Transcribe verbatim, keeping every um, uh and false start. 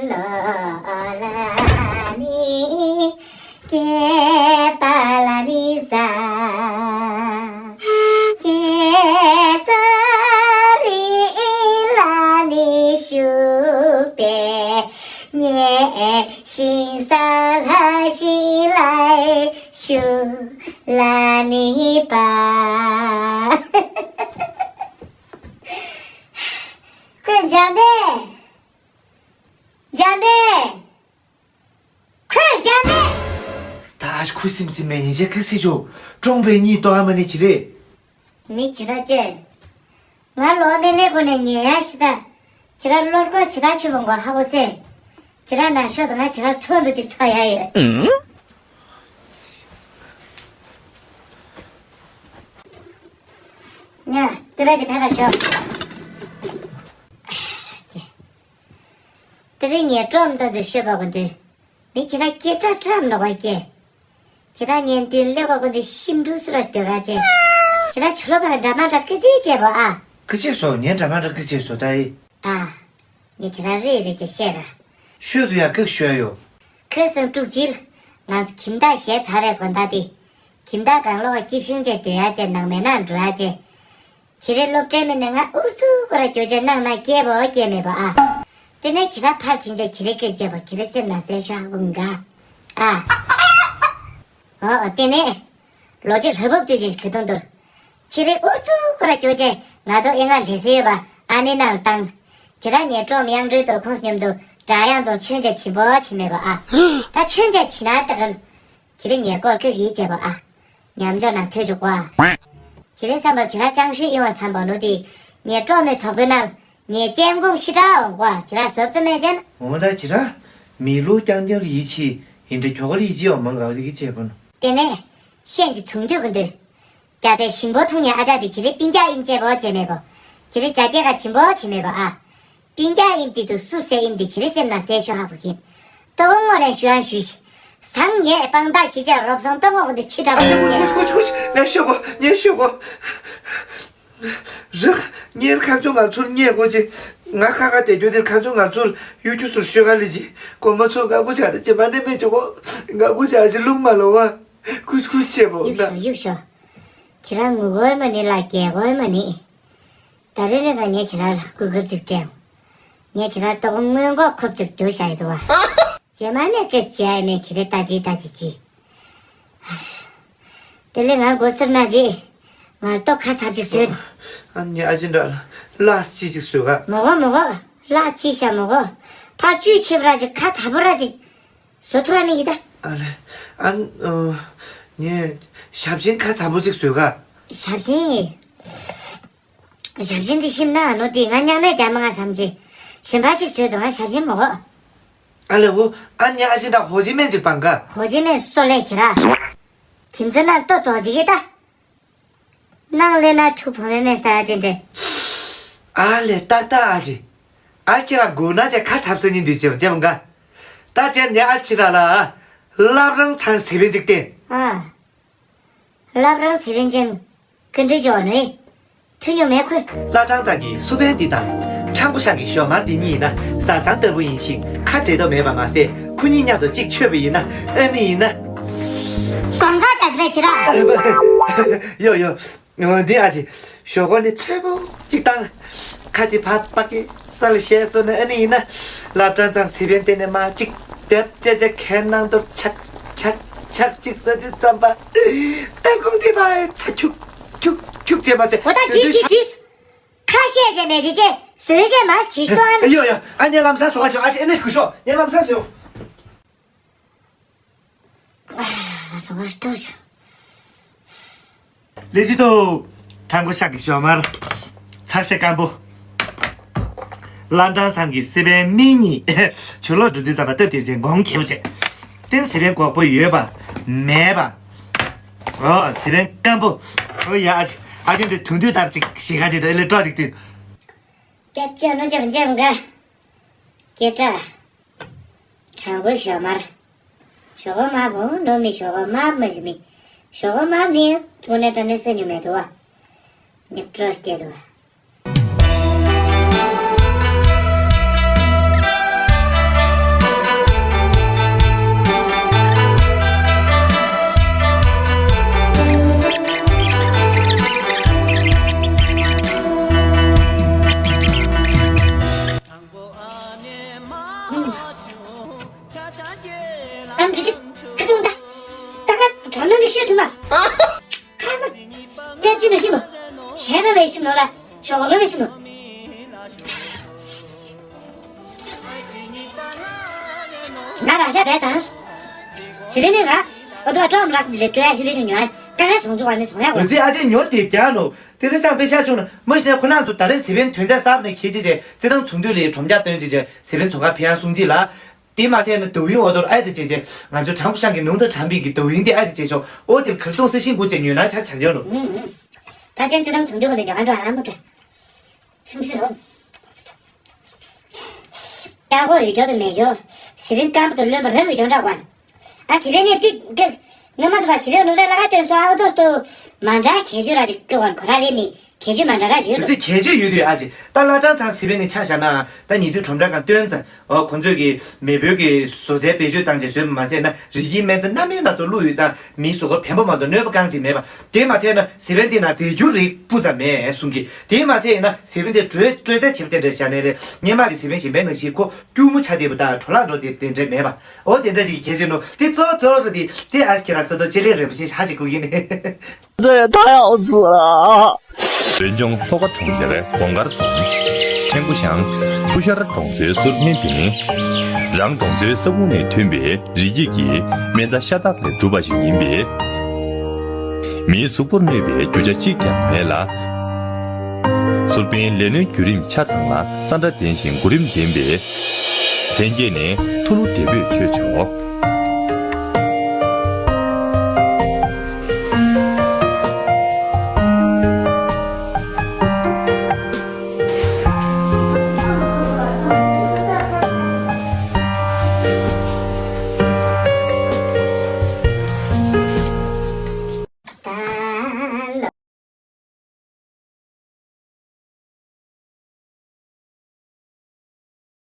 ལོ་ལ་ནི་སྐྱེས་པ་ལ་ནི་བཟའ། གེ་སར་རི་ལ་ནི་བཞུགས་པའི་ཉེ་ཞིང་ས་ལྷ་ཞིང་ལ་ཞུ་ལ་ནི་པ། ཁོས་འཇམ་པས། འཇམ་པས། ཁོས་འཇམ་པས། ད་ཨ་ཁུ་སིམ་སིམ་མེ་ཡིན་ཅེ་ཁ་སི་ཆོ། ཀྲོང་པའི་གཉིད་ཏོ་ཨ་མ་ནི་ཅི་རེད། མི་ཁྱེད་ར་ཀྱེ། ང་ལོ་མི་ལེ་གོ་ནས་ཉེ་ཡ་ཤི་ད། ཁྱེད་ར་ལོར་གོ་ཆི་ད་ཆུ་བོང་གོ་ཧ་གོ་སེ། ཁྱེད་ར་ན་ཤོ་དང་ང་ཁྱེད་ར་ཚོ་འདུ་ཅིག་ཚོ་ཡ་ཡོད། ཉ་དུ་ར་དི་ཕ་ག་ཤོ། དེ་རིང་ངས་ཀྲོམ་ཏོ་ཚོས་ཤོད་པ་གོ་འདུག་མི་ཁྱེད་ར་སྐད་གྲགས་གྲགས་མ་ནོག་པ་སྐྱེ། ཁྱེད་ར་ངས་མདུན་སླེབས་པ་གོ་འདུག་ཤིམ་འབྲུ་སུ་ར་སྡོད་ག་ཅེ། ཁྱེད་ར་ཆུ་ལོ་བ་འདྲ་མ་འདྲ་སྐད་ཅིག་བྱས་པ་ཨ། སྐད་ཅིག་སོ་ངས་འདྲ་མ་འདྲ་སྐད་ཅིག་སོ་ད་ཨི། ཨ། ངས་ཁྱེད་ར་རེ་རེ་ཅེ་བཤད་ར། ཤོད་དུ་ཡ་སྐད་ཤོད་ཡོ། ཁ་སང་དྲུག་ཅིལ། ང་ཚོ་ཁྱིམ་བདག་ཞལ་ཚར་བའི་དགོན་བདག་དེ། ཁྱིམ་བདག་གང་ལོག་སྐྱིབ་ཤིང་ཅེ་སྡོད་ཡ་ཅེ་ནང་མེད་ན་འགྲོ་ཡ་ཅེ། ཁྱེད་རེ་སློབ་གྲྭའི་མི་ནས་ང་ཨུར་ཚུགས་ཁོ་ར་རྒྱུ་ཆ་གནང་ན་སྐྱེས་པོ་སྐྱེས་མེད་པ་ཨ། དེ་ནས་ཁྱེད་ར་ཕར་ཕྱིན་ཆད་ཁྱེད་རེ་སྐད་བྱས་པ་ཁྱེད་རེ་སེམས་ན་གསལ་ཤོག་ཧ་གོ་མི་དགའ་ཨ། ཨོ་ཨོ་དེ་ནས་ལོ་གཅིག་ལྷ་བབ་དུས་ཀྱི་གི་དུང་དུར། ཁྱེད་རེ་ཨུར་ཚུགས་ཁོ་ར་རྒྱུ་ཆ་ང་དོ་ཨེ་ང་ལྷེ་སེ་ཡོད་པ་ཨ་ནི་ནང་བཏང་། ཁྱེད་ར་ངས་ཀྲོམ་གཡང་འགྲོའི་དོ་ཁོངས་མཉམ་དུ་བྲག་གཡང་རྫོང་མཆོད་མཇལ་ཆེན་པོ་ཕྱིན་མེད་པ་ཨ། ད་མཆོད་མཇལ་ཕྱིན་ན་ད་གམ། ཁྱེད་རེ་ངའི་སྐོར་སྐད་ཡིག་བྱས་པ་ཨ། ཉམས་འཇོག་ནང་ཐོས་བཅུག་གོ་ཨ། ཁྱེད་རེ་བསམ་པར་ཁྱེད་ར་ཅང་ཤོས་ཨི་བ་བསམ་པ་ནོ་དེ། ངའི་ཀྲོ་མའི་ཚོགས་པའི་ནང་ངའི་ཅན་གུང་ཤི་དྲག་འོང་གོ་ཨ། ཁྱེད་ར་ཟབ་ཙམ་མེད་ཅན། འོ་ད་ཁྱེད་ར་མི་ལུ་རྐྱང་རྐྱང་ལ་ཡིད་ཆེས་ཡིན་འདྲ་ཁྱོ་ག་ལ་ཡིད་ཆེས་ཡོང་མང་ག་ལ་གི་བྱས་པ་ནོ། དེ་ནས་ཤན་གྱི་ཚོང་འདུས་གི་འདུས། རྒྱ་ཚའི་ཞིང་པོ་ཚོང་ཉའི་ཨ་ཅག་དེ་ཁྱེད་རེ་པིན་རྒྱ་ཨིན་བྱས་པོ་བྱས་མེད་པོ། ཁྱེད་རེ་རྒྱ་སྐད་ག་ཆེན་པོ་བྱས་མེད་པོ་ཨ། པིན་རྒྱ་ཨིན་དེ་དུ་སུ་ཟེར་ཨིན་དེ་ཁྱེད་རེ་སེམས་ན་ཟེར་ཤོ་ཧ་བུ་ཁྱེད། ཏོ་བོ་ངོ་ལས་ཞུ་ཡང་ཞུ་ཤི། སང་ངས་དཔང་རྟགས་ཁྱེད་ཅག་རོབ་སོང་ཏོ་ངོ་གི་འདི་ཕྱི་དྲག་པོ་ཨ་ཅག་ངོ་ཅག་ངོ་ཅག་ངོ་ཅག་ངས་ཤོད་གོ་ངས་ཤོད་གོ་རག་ངས་ཁ་ཚོན་ང་ཚུར་རྙེད་གོ་ཅི། ང་ཁ་ཁ་དེ་རྒྱུ་དེར་ཁ་ཚོན་ང་ཚུར་གཡུ་ཁྱུ་ཟུར་ཤོད་ག་ལི་ཅི། གོམ་པ་ཚོ་ང་གུ་ཆ་རེ་ཅི་མ་ནེ་མེད་ཅོ་གོ་ང་གུ་ཆ་ཅི་ལུང་མ་ལོ་བ། ཁུས་ཁུས་བྱེད་པོ་ན། གཡུག་ཤོ། ཁྱེད་རང་ངུ་གོ་མ་ནི་ལ་སྐྱེ་གོ་མ་ནི། ད་རེ་རེ་ང་ངས་ཁྱེད་རང་ལ་གོ་སྐབས་ཅིག་སྤྲད། ངས་ཁྱེད་རང་ལྟོགས་སྔོན་འགོག་ཁོབ་ཅིག་རྒྱུ་བྱ་ཡི་དུ་བ། རྗེས་མ་ནས་སྐད་ཆ་ཡ་མེད་ཁྱེད་རེ་ལྟ་ཅི་ལྟ་ཅི་ཅི། དེ་ལས་ང་མགོ་སེར་ན་རྗེས། ང་ལྟོགས་ཁ་ཚབ་ཅིག་བཟོས། ཨ་ནི་ཨ་ཅི་འདྲ་ལ་ལག་ཅི་ཅིག་བཟོས་ག་མོ་གོ་མོ་གོ་ལག་ཅི་ཤ་མོ་གོ་ཕར་བཅུད་ཆེ་བ་ར་ཅིག་ཁ་ཚ་པོ་ར་ཅིག་བཟོ་ཐུབ་ཨ་མི་གི་ད། ཨ་ལེ། ཨ་ནི་ངས་ཞབས་ཆེན་ཁ་ཚ་པོ་ཅིག་བཟོས་ག་ཞབས་ཆེན། ཞབས་ཆེན་འདི་ཤིམ་ན་ནོ་དེ་ང་མཉམ་མེད་རྒྱ་མ་ང་བསམ་ཅི། ཞིམ་པ་ཅིག་བཟོས་འདུག་ང་ཞབས་ཆེན་མོ་གོ་ཨ་ལེ་འོ། ཨ་ནི་ཨ་ཅི་འདྲ་ཧོ་ཅི་མེན་ཅིག་བང་ག་ཧོ་ཅི་མེན་སོ་ལེ་ཁྱེད་ར། ཁྱིམ་ཚང་ན་ལྟོ་ཙོག་ཅིག་གི་ད། ནང་ལས་ན་ཐུ་བོ་མེ་མེ་ས་ཡ་དེ་འདྲ། ཨ་ལེ་ཏག་ཏག་ཨ་ཅི། ཨ་ཁྱེད་ར་དགོས་ན་ཅེ་ཁ་ཚབ་ས་ཉིན་དུས་ཅེ་ཅེ་མ་ག་ད་ཅེ་ནི་ཨ་ཁྱེད་ར་ལ། བླ་བྲང་ཚང་ཟེར་བའི་འཇིག་རྟེན། ཨ། བླ་བྲང་ཟེར་བའི་འཇིག་ཀི་འདྲི་ཅོ་ནི། ཐུ་ཉོ་མེ་ཁུ། བླ་བྲང་ཚང་གི་སུ་བན་འདི་དང་། ཁྲང་པོ་ཤང་གི་ཞོ་མར་འདི་གཉིས་ཡིན་ན་བཟའ་ཚང་ལྟ་བུ་ཡིན་ཞིང་ཁ་བྲལ་དོ་མེད་པ་མ་ཟད་ཁུ་གཉིས་མཉམ་དུ་གཅིག་མཆོད་པ་ཡིན་ན་ཨ་ནི་ཡིན་ན། གང་ག་རྒྱ་ཟེར་ཁྱེད་ར། ཡོ་ཡོ། འོ་འདི་ཨ་ཅི། ཞོ་གོ་ནི་ཚོད་པོ་གཅིག་བཏང་། ཁ་དེ་ཕ་པ་ཀི་ས་ལ་བཤད་སོ་ན་ཨ་ནི་ཡིན་ན། བླ་བྲང་ཚང་སི་པན་བསྟན་ནས་མ་གཅིག་དེབ་ཅེ་ཅེ་ཁའི་ནང་དུ་ཆག་ཆག་ཆག་གཅིག་ཟ་དུས་ཙམ་པ། ཏར་ཁུང་དེ་ཕ་ཚ་ཁྱུག་ཁྱུག་ཁྱུག་ཅེ་མ་ཚེ་འོ་ད་ཇི་ཇི་ཇི། ཁ་བཤད་ཅེ་མེད་དེ་ཅེ་བཟོས་ཅེ་མ་གྱིས་སོ་ཨ་ནི། ཡོ་ཡོ་ཨ་ཉེ་ལམ་སང་སོ་ག་ཆོ་ཨ་ཅེ་ཨ་ནེ་སྐུ་ཤོག་ཉེ་ལམ་སང་སོ། ལེ་ཅི་ཏོ། ཁྲང་ཀོ་ཤག་གི་ཞོ་མར། ཚགས་ཤ་སྐམ་པོ། བླ་བྲང་ཚང་གི་སི་པན་མི་གཉིས། ཆུ་ལོག་འགྲོ་དུས་ཙམ་པ་སྟབས་བདེ་བྱས་གོང་ཁེ་པོ་བྱས། བསྟན་སི་པན་གོག་པོ་ཡོད་པ། མེད་པ། ཨོ་སི་པན་སྐམ་པོ། ཨོ་ཡ་ཨ་ཅི་ཨ་ཅི་འདི་དུང་དུས་ལྟར་ཅིག་ཞིག་ག་ཅིག་ཏུ་ཨེ་ལེ་ཏོ་ཅིག་ཏུ། སྐྱབས་བཅོལ་ནོ་ཅམ་ཅམ་ག་སྐད་གྲགས། དྲང་པོའི་ཞོ་མར། ཞོ་གོ་དམར་པོ་ནོ་མི་ཞོ་གོ་དམར་མ་ཞུ་མི། ཞོ་གོ་དམར་ནི་ཐུག་ནས་དྲ་ནས་སེ་ཉུ་མེད་དུ་བ། ནི་སྤྲོ་སྐྱེ་དུ་བ། ཨ་འདི་ཅི་ཁ་སོང་ད། ད་ག་དོ་སྣང་གི་ཤོད་ཐུབ་མ། ཨ་མ། ཏེ་ཅི་ནི་ཤི་མོ། ཞེ་ད་ལེ་ཤི་མོ་ལ་ཞོག་ལོ་ལེ་ཤི་མོ། ང་རང་ཤ་བས་དང་། ཞི་བའི་ནི་ང་། ཨོ་དོ་བ་ཀྲོམ་རག་འདི་ལས་སྤྲོ་ཡ་ཧི་ལེ་ཤི་ཉོ་ཡ། ད་ག་ཚོང་ཚོང་བ་ནི་ཚོང་ཡ་གོ། འོ་ཙི་ཨ་ཅེ་ཉོ་དེབ་རྒྱག་ནོ། དེ་རིང་སང་པེ་ཤ་ཆུང་ན་མ་ཤི་ན་ཁོ་ན་ཚོ་ད་རེས་ཟི་བན་ཐོན་རྫས་གསར་ནས་ཁྱེད་ཅི་ཅེ་ཙི་དང་ཚོང་འདུས་ལས་ཁྲོམ་རྒྱག་སྟོན་ཅི་ཅེ་ཟི་བན་ཚོང་ཁང་ཕེ་ཡང་སུང་ཅི་ལ། དེ་མ་ཚད་ན་དོ་ཡིན་འོ་དོར་ཨའི་དེ་ཅེ་ཅེ་ང་ཚོ་དྲང་པོ་ཤང་གི་ནུང་དང་དྲང་པིག་གི་དོ་ཡིན་དེ་ཨའི་དེ་ཅེ་ཤོག་ཨོ་དེ་ཁར་ཏོང་སི་ཤིང་ཀུ་ཅེ་ཉོས་ན་ཆ་ཆ་ཡོད་ནོ། ད་ཅན་ཙི་དང་ཚོང་འདུས་གོ་ནས་ཉོ་ཨ་འགྲོ་ཨ་མོ་དྲ། ཤུམ་ཤུ་རོ། ཀྱང་ཁོ་ཡོད་རྒྱུ་དང་མེད་རྒྱུ། ཟི་བན་སྐམ་པོ་དང་རློན་པ་རང་གི་ཡོད་འདྲ་བ། ཨ་ཟི་བན་ནས་ཏིག་ཀིར། ངོ་མ་དུ་བ་ཟི་བན་ནུ་རེ་ལ་ཁ་ཏོན་སོ་ཨ་ཏོ་སྟོ། མ་འདྲ་ཁྱད་ཆོས་ར་ཅིག་ཀི་བར་ཁོ་ར་ལེ་མི་ཁྱད་ཆོས་མ་འདྲ་ར་ཡོད་དུ་རུ། ཚེ་ཁྱད་ཆོས་ཡོད་དུས་ཨ་ཅི་ད་བླ་བྲང་ཚང་ཟི་བན་ནས་ཆ་བཞག་ན་ད་ཉེ་དུས་ཁྲོམ་བྲག་གང་སྟོན་ཙང་ཨོ་ཁོ་ཚོས་ཀྱི་མེས་པོའི་གི་བཟོ་རྩལ་བེད་སྤྱོད་བཏང་ཅེས་བཟོས་མ་ཟད་ན་རིགས་ཡིན་སྨན་རྩྭ་སྣ་མིན་སྣ་ཚོགས་བླུགས་ཡོད་ཙང་མིའི་གཟུགས་པོ་བེམ་པོ་མ་གཏོགས་གནོད་པ་གང་ཅི་མེད་པ། དེ་མ་ཚད་ན་ཟི་བན་དེ་ན་རྫས་འགྱུར་རིགས་སྤུ་ཙམ་མེད་གསུང་གི། དེ་མ་ཚད་ཡིན་ན་ཟི་བན་དེ་དྲོད་དྲོད་ཚད་ཆེ་བ་དེ་འདྲ་བཞག་ནས་རེད། སྔོན་མ་གི་ཟི་བན་གཞན་པའི་ནང་བཞིན་ཁོ་སྐྱུར་མོ་ཆགས་བསྡད་པ་དང་དྲོ་ལག་འགྲོ་བསྡད་དེ་འདྲ་མེད་པ། འོ་དེ་འདྲ་ཞིག་གི་གལ་ཆེ་ནོ་དེ་གཙོ་གཙོ་རེད། དེ་དེ་ཨ་ཁྱེད་རང་ས་ཏོ་ཅི་ལེགས་རེད་པ་ཞེས་ཧ་ཅིག་གོ་གི་ནི། 这也太好吃了。 བོད་ལྗོངས་ལྷོ་ཁ་གྲོང་ཁྱེར་གོང་དཀར་རྫོང་ཁྲེང་ཀོ་ཤང་ཕུ་ཤར་གྲོང་ཚོའི་ཟུར་སྨད་དེ་ནི། རང་གྲོང་ཚོའི་ས་ཁུངས་ནས་ཐོན་པའི་རི་སྐྱེས་ཀྱི་སྨན་རྩྭ་ཤ་སྟག་ལས་གྲུབ་པ་ཞིག་ཡིན་པས། མིའི་གཟུགས་པོར་གནོད་པའི་རྒྱུ་ཆ་གཅིག་ཀྱང་མེད་ལ། ཟུར་པན་ལས་སྣོན་བརྒྱུད་རིམ་ཆ་ཚང་ལ་གཙང་སྦྲ་ལྡན་ཞིང་གོ་རིམ་ལྡན་པས། ལྷན་སྐྱེས་ནས་ཐུ་ལུ་བགྲེས་པོས་མཆོད་ཆོག